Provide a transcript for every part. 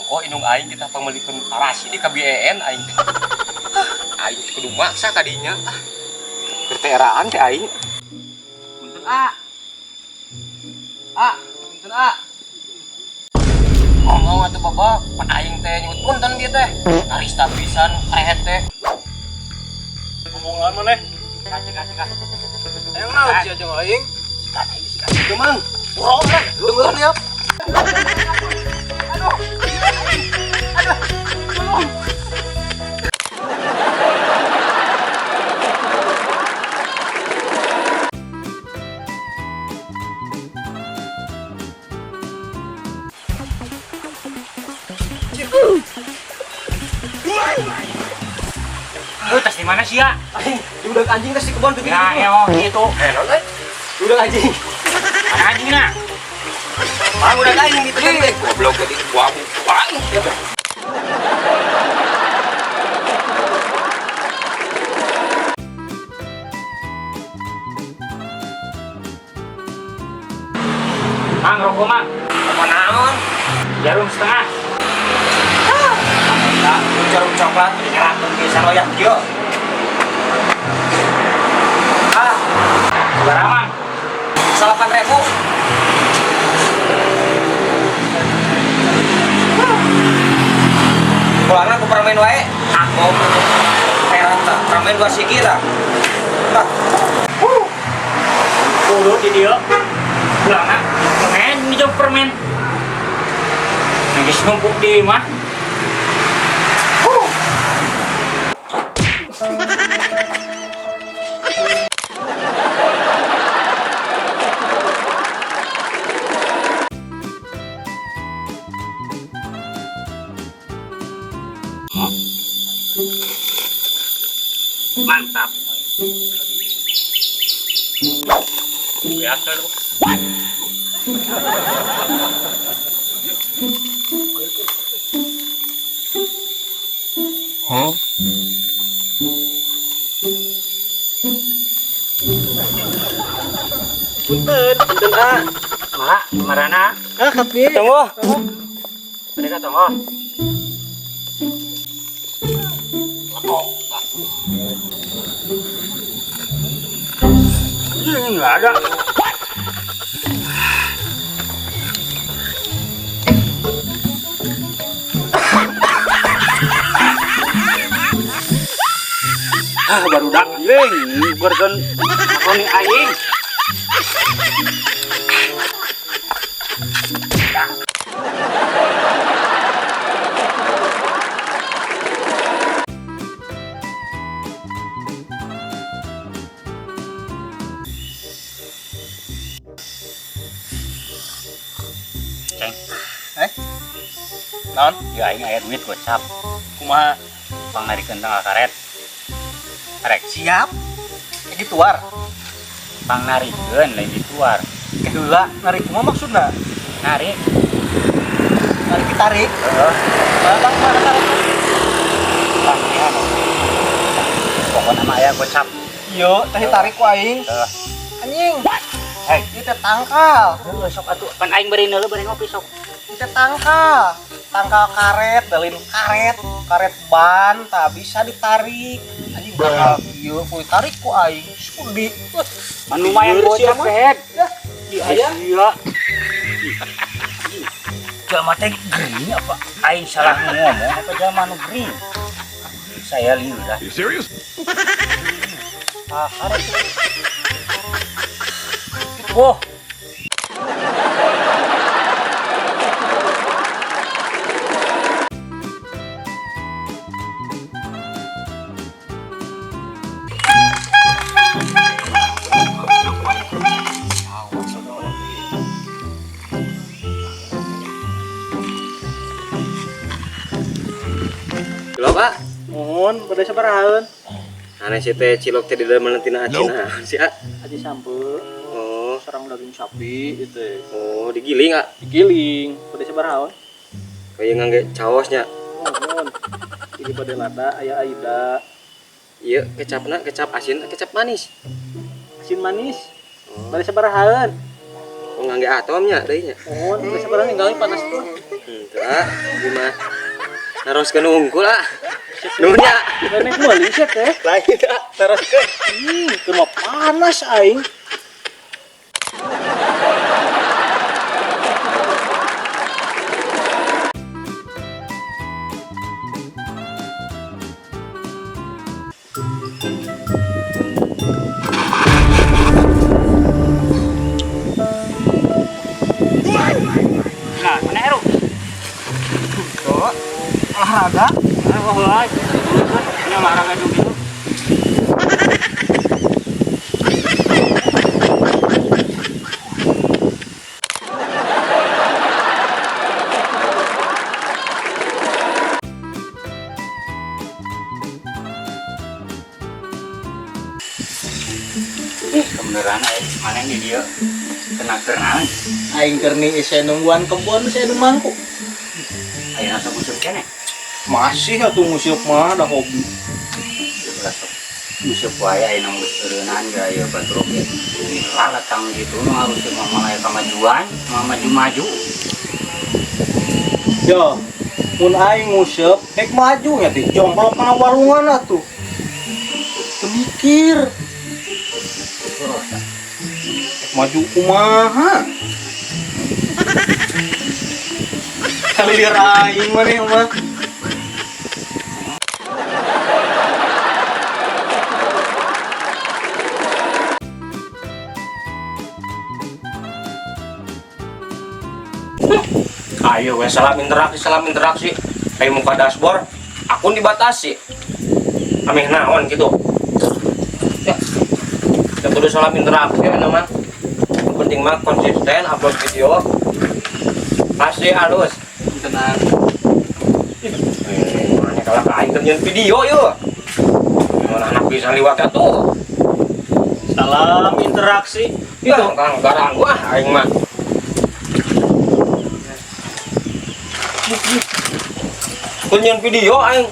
Ongkoh indung aing kita pamelikeun tarasi di KBN aing teh. Aing teh kudu maksa kadinya. Ah. Keur teh eraan teh aing. Punten A. A, punten A. Ngomong atuh bapak, pan aing teh nyebut punten bieu teh. Narista pisan rehet teh. Ngomongan maneh? Cekah cekah. Ayo naon sia jeung aing? Sikat aing sikat. Teu mang. Bro, lah. Dengeun ya. Aduh. Aduh. Tolong. Lu tas di mana sih ya? Aing diudag anjing teh si kebon tuh. Ya, eo gitu. Eh, non euy. Diudag anjing. Mana anjingna? Ah, udah aing gitu teh. Goblok jadi buang aing. Mang, rokok mang. Apa naon? Jarum setengah. Nah, jarum coklat nyerahkeun pisan loyak kieu. Ah, Sabaraha mang? 8.000. Pulangna ku permen wae. Ah, mau perak tah, permen 2 sigi tah. Tah. Kudu di dieu. Pulangna permen, ini permen. Geus numpuk di imah. Mantap. Biasa lu. Huh? Punten, punten ah. Malah, marana. Ah, kapi. Tunggu. Mereka tunggu. Ini nggak ada. Ah, baru dak anjing, berken makroni aing. Ceng. Eh? Naon? Ya aing aya duit gocap. Kumaha? Pangnarikeun tanggal karet. Arek. Siap. Kayak gituar. Pangnarikeun lain dituar. Keheula narik kumaha maksudna? Narik. Narik ditarik. Heeh. Bang, mana tarik? Bang, ya. Pokokna mah aya gocap. Iya, teh ditarik ku aing. Heeh. Anjing. Hei. Ieu teh tangkal. Heuh, sok atuh. Pan aing beri heula bari ngopi sok. Ieu teh tangkal. Tangkal karet, dalin karet, karet ban, tak bisa ditarik. Anjing tangkal kieu kudu ditarik ku aing. Sudi. Man lumayan gocap kehed. Ya, di aya. Iya. Jelema teh gering apa? Aing salah ngomong apa jelema nu gering? Saya lieur dah. You serious? Ah, karet. Wah. Cilok, ah. Mohon, pada sabarahaeun? Aneh sih teh cilok teh di dalam tina acina si A. Aci sampe. Oh, Sarang daging sapi itu. oh digiling ah. Digiling, pada sabarahaeun? Kayak ngangge caosnya. Mohon. Ini pada lada aya aida. Iya, kecapna kecap asin, kecap manis. Asin manis. Oh. Pada sabarahaeun? Oh, ngangge atomnya deui nya. Oh, geus sabaraha ninggalin panas tuh. Henteu ah, gimana? Naroskeun unggul ah. Nuhun nya. Nenek meuli sia teh. Lain ah, naroskeun. Ih, keur mah panas aing. Nah, mana Eru? Tuh, olahraga. Oh, heula. Ini olahraga juga gitu. Kebenaran mana ini dia kena kerenang. Aing keur ni saya nungguan kebon saya nu mangku. Ayo nasa busuk kene. Masih atuh nguseup mah da hobi. Busuk wae aya nu eureunnan ga aya batur oge. Lalatang gitu nu harus mah malah kemajuan, mah maju-maju. Yo, mun aing nguseup rek maju nya teh jomplok kana warungan atuh. Teu mikir. Rek maju kumaha? Kalir aing maneh mah. Ayo we salam interaksi, salam interaksi. Ayo muka dashboard, akun dibatasi. Ameh naon gitu. Ya. Ya kudu salam interaksi ya mah. Yang penting mah konsisten upload video. Pasti halus. Tenang. Mana kalau aing teh nyeun video yeuh. Gimana anak bisa liwat atuh. Salam interaksi. Ya, kang garang wah aing mah. Kunyan video aing.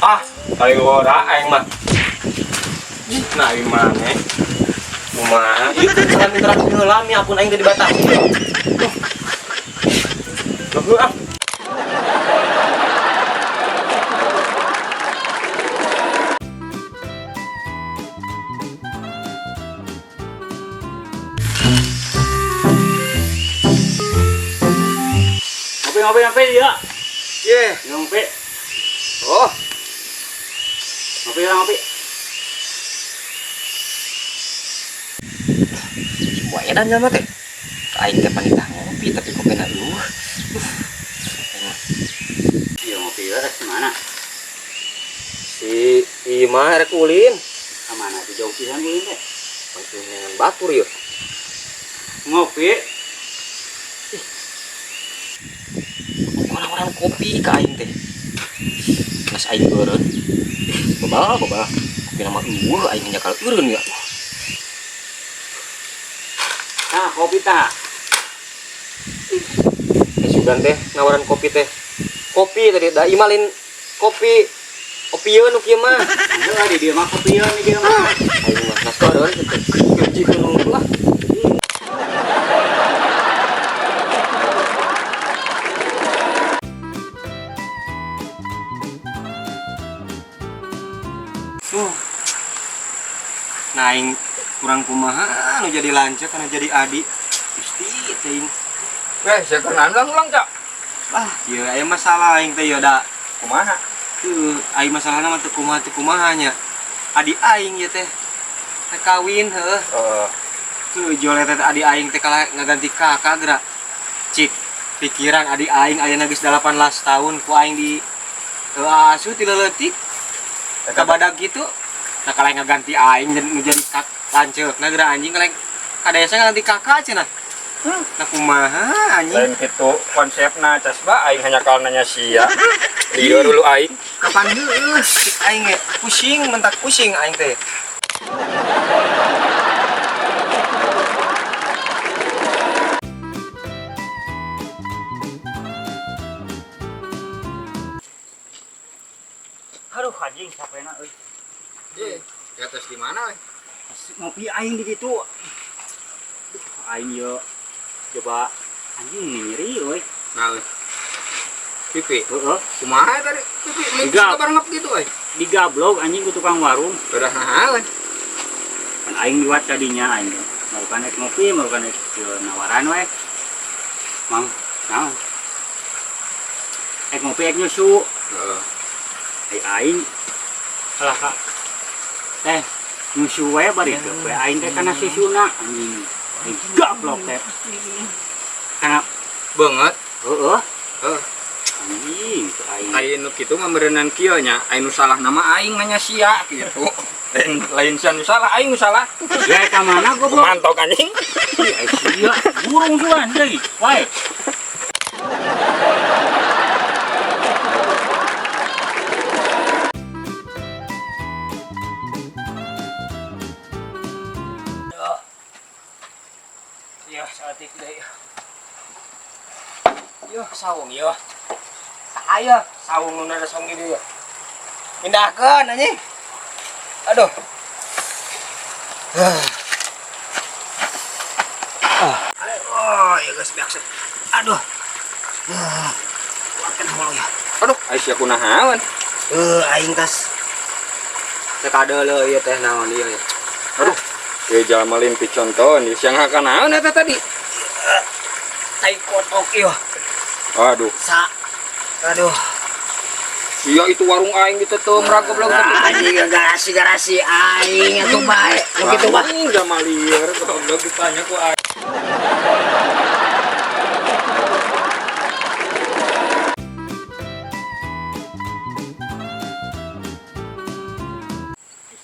Ah, aing ora aing mah. Nah, aing maneh. Kumaha? Ieu teh salam interaksi heula mi akun aing teh dibatasi. Loh, ah. Ngopi ngopi ngopi ya. Ye. Ngopi. Oh, Ngopi lah ngopi. semua edan jalma teh. Aing teh panitah ngopi tapi kopina eueuh. Iya ngopi lah rek mana? Si Ima rek ulin. Ka mana tuh jauh pisan ulin teh. Masih dengan batur yeuh. Ngopi. Orang-orang kopi ka aing teh. Nas aing beureun. Bebal bebal. Kopi nama eueuh aing nyakal eureun ya. Nah, kopi tah. Eh sugan teh nawaran kopi teh. Kopi tadi da ima lain kopi. Kopi yeun nu kieu mah. Enggak di dia mah kopi yeun di dia mah. Aing mah nas beureun kitu. Kerji kudu lah. Nah, aing kurang kumaha anu jadi lanceuk anu jadi adi. Gusti teh aing. Eh, saya kenal ulang cak. Ah, ieu aya masalah aing teh ieu da. Kumaha? Heuh, aing masalahna mah teu kumaha teu kumaha nya. Adi aing ieu teh. Teh kawin heuh. Heeh. Tuh jole teh adi aing teh kalah ngaganti kakak geura. Cik, pikiran adi aing ayeuna geus 18 tahun ku aing di asuh ti leutik. Kabadag kitu. Nah kalah ngaganti aing nu jadi kak lanceukna geura anjing kalah kadesa ngaganti kakak cenah. Nah kumaha anjing? Lain kitu konsepna casba aing hanya kalau nanya sia. Lieur dulu aing. Kapan heueuh cik aing ge pusing mentak pusing aing teh. Aduh anjing capena euy. Eh, di atas di mana? Ngopi aing di ditu. Aing ye Coba anjing ini nyeri euy. Nah, pipi. Heeh. Kumaha tadi? Pipi mix Enggak. bareng gitu euy. Digablok anjing ku tukang warung. Udah nahan. Pan aing liwat tadinya aing. Marukan rek ngopi, marukan rek nawaran we. Mang, naon? Rek ngopi rek nyusu. Heeh. Ai aing alah ka teh nyusu we bari teu we aing teh kana susuna anjing. Aing gablok teh. Kana Banget. heeh. Heeh. Anjing teu aing. Aing nu kitu mah meureunnan kieu nya, aing nu salah nama aing nanya sia gitu. Lain lain sia nu salah, aing nu salah. Ya ka mana goblok? Mantok anjing. Ih, ai sia burung suan deui. Wae. Ya, saeutik deui. Yo, saung yo. Saya saung nu ada saung di dieu. Pindahkeun anjing. Aduh. Ah. Oh, ya geus beak. Aduh. Ah. Kuatkeun hulu ya. Aduh, ai sia kunahaon. Aing tas. Teu kadeuleu ieu teh naon ieu ya. Aduh, ieu jalma limpi contoh sia ngakan naon eta tadi? Tai kotok ieu. Aduh, Sa. Aduh. sia itu warung aing ditetem ra goblok. Anjing garasi-garasi aing atuh bae. Nu kitu mah. Anjing jalma lieur goblok ditanya ku aing.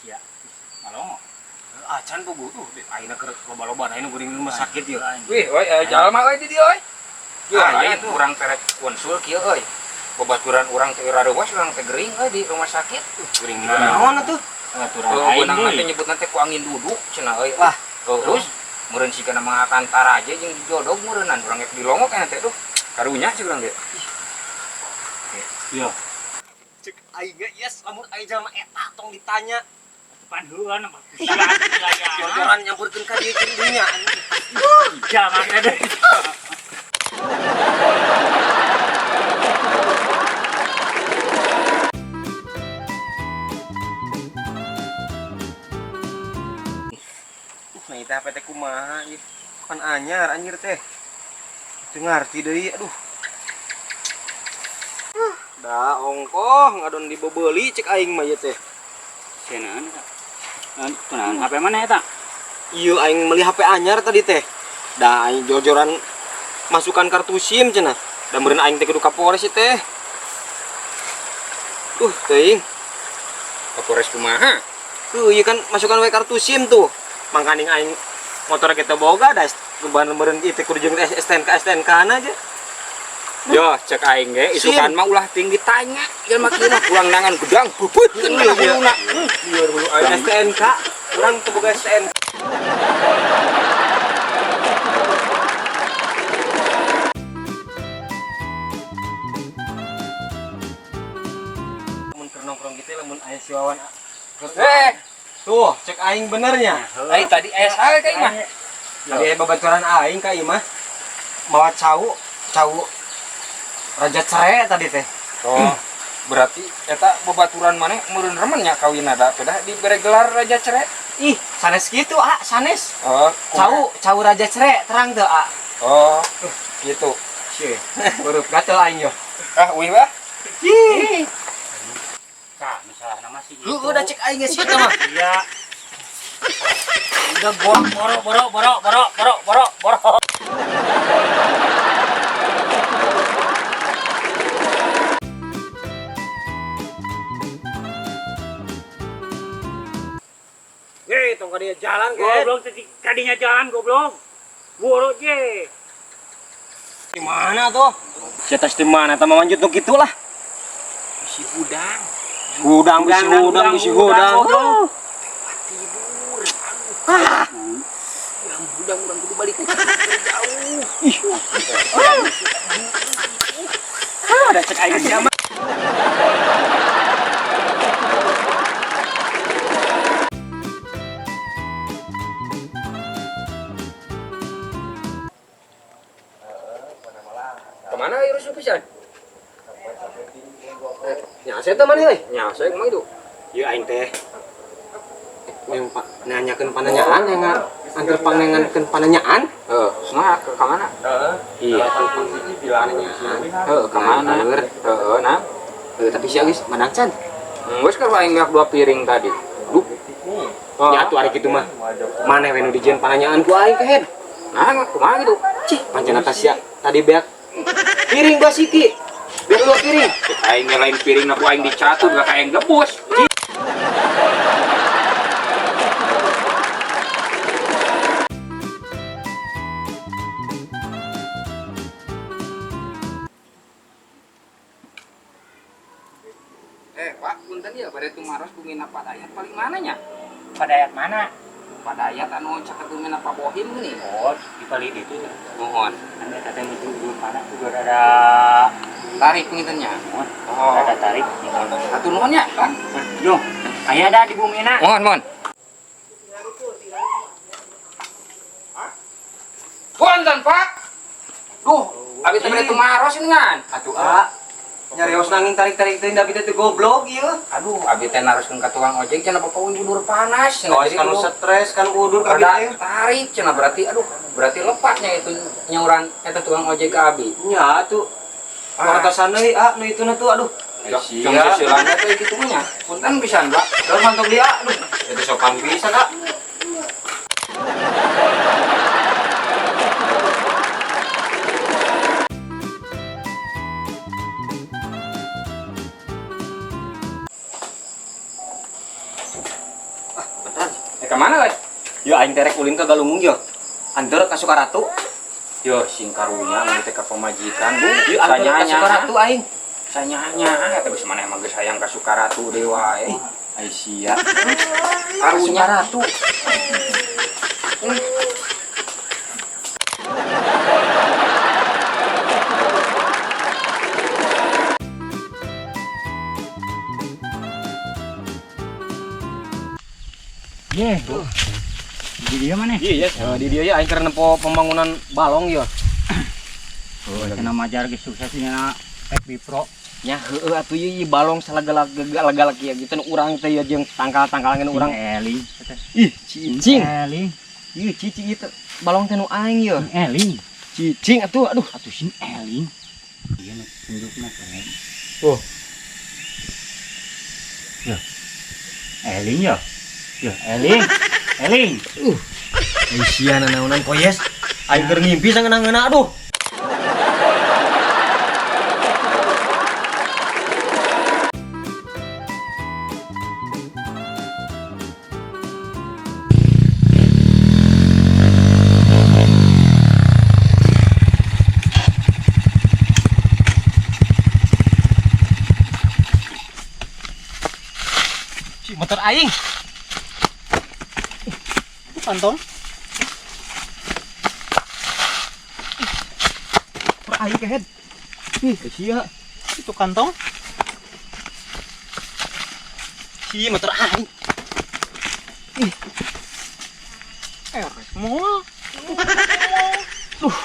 Sia. Malongo. Acan puguh tuh, ayeuna keur loba-loba ayeuna geuring di rumah sakit ieu. Wih, oi jalma euy di dieu euy. Kieu Ah, aing iya tuh. urang teh rek konsul kieu euy. Babaturan urang teh rareuwas urang teh gering euy di rumah sakit. Geuring di naon atuh? Aturan Oh, aing beunang deui. teh nyebutna teh ku angin duduk cenah euy. Wah, Oh, terus meureun sigana mangakan taraje jeung dijodog meureunnan urang rek dilongok nya teh duh. Karunya sih urang ge. Iya. Cek aing ge yes lamun aing jelema eta tong ditanya. Pan heuan mah sia sia. Jor-joran nyampurkeun ka dieu jeung dunya. Jalma teh deui. Nah, ieu teh HP teh kumaha ieu? Kan anyar anjir teh. Teu ngarti deui aduh. Da ongkoh ngadon dibebeuli cek aing mah ieu teh. Cenah eta. Kunaon HP mana eta? Ieu aing meuli HP anyar tadi teh. Da aing jor-joran masukkan kartu SIM cenah. Da meureun aing teh kudu ka Polres ieu teh. Teuing. Kapolres kumaha? Tuh, ieu kan masukkan we kartu SIM tuh. Mangkaning aing motor kita boga da meureun ieu teh kudu jeung STNK STNK na aja. Yo, cek aing ge isukan mah ulah tinggi tanya jelema kieu mah pulang nangan gedang bubutkeun kana huluna. Lieur hulu aing STNK, urang teu boga STNK. Mun keur nongkrong kitu lamun aya si Wawan. Tuh, cek aing benernya. Ai tadi aya saha ka imah? Tadi aya babaturan aing ka imah. Mawa cau, cau Raja Cere tadi teh. Oh, berarti eta babaturan maneh meureun remen nya kawinna da pedah dibere gelar Raja Cere. Ih, sanes kitu, ah, sanes. Oh, Cau, cau Raja Cere terang teu, ah. Oh, gitu. Sieun. Heurup gatel aing yo. Ah, uih bah. Ih. Tah, masalah nama sih. Lu udah cek aing geus eta mah. Iya. Udah borok borok borok borok borok borok borok borok. Hei, tong ka dia jalan ke. Goblok tadi kadinya jalan goblok. Borok je. Di mana tuh? Si atas di mana? Tama lanjut nu kitu lah. Si hudang. Hudang bisi hudang bisi hudang. Goblok. Tidur. Aduh. Yang hudang urang kudu balik jauh. Ih. Ah, ada cek aing sia mah. ka maneh euy? Nya, saya kumaha itu? Ieu aing teh. Yang pak nanyakeun pananyaan yang antar panangankeun pananyaan. Heeh, kumaha ka mana? Iya, pananyaan. Heeh, ka mana? Heeh, nah. Heuh, tapi sia geus madang can. Geus keur aing beak 2 piring tadi. Duh. Nya atuh ari kitu mah. Maneh we nu dijieun pananyaan ku aing kehed. Nah, kumaha gitu? Cih, pancen atas sia tadi beak piring dua siki. Beak 2 piring. Aing lain piring na ku aing dicatut gak aing gebus. Pak, punten ya, pada tumaros bumi Padayat paling mananya? Padayat mana? Padayat anu caket bumi Pabohim gini. Oh, di paling itu. Mohon. Anu eta teh nuju udur pana udur ada tarik pengintennya. Mohon. Oh. Ada tarik. Satu nuhun ya, Pak. Yo, aya da di bumina. Mohon, mohon. Punten, Pak. Duh, abi teh bade tumaros ini ngan. Atuh a. Nyarios nanging tarik-tarik teh da teh goblok ieu. Aduh, abi teh naroskeun ka tukang ojek cenah bapak udur panas cenah. Oh, kan stres kan udur ka Rada tarik cenah berarti aduh, berarti lepatnya itu nyauran eta tukang ojek ke abi. Nya atuh. Wartosan deui a nu ituna tuh aduh. Jong sisilannya teh kitu nya. Punten pisan, Pak. Daun mantap dia aduh. Itu sopan pisan, Kak. Ke mana, guys? Yo aing terek ulin ka Galunggung yo. Anteur ka Sukaratu. Yo sing karunya mun teh ka pamajikan, Bu. Yo anteur ka Sukaratu aing. Sanyanya eta geus maneh mah geus hayang ka Sukaratu deui wae. Ai sia. Karunya Sukaratu. Ye, Bu. Di dia mana? Iya, di dia ya aing keur nempo pembangunan balong ya. Oh, cenah majar geus sukses nya FB Pro. Nya heueuh atuh ieu balong salagalak-galak ieu gitu nu urang teh ieu jeung tangkal-tangkalan urang. Eling. Ih, cicing. Eling. Ieu cicing ieu balong teh nu aing ieu. Eling. Cicing atuh aduh. Atuh sing eling. Ieu nu tunjukna keren. Oh. Ya. Eling ya. Ya, eling. Eling. Ai sia nanaonan koyes. Aing keur ngimpi sangeunah-ngeunah aduh. Motor aing. Itu kantong. Motor aing kehed. Ih, sia. Itu kantong. Si motor aing. Ih. Moal. Duh.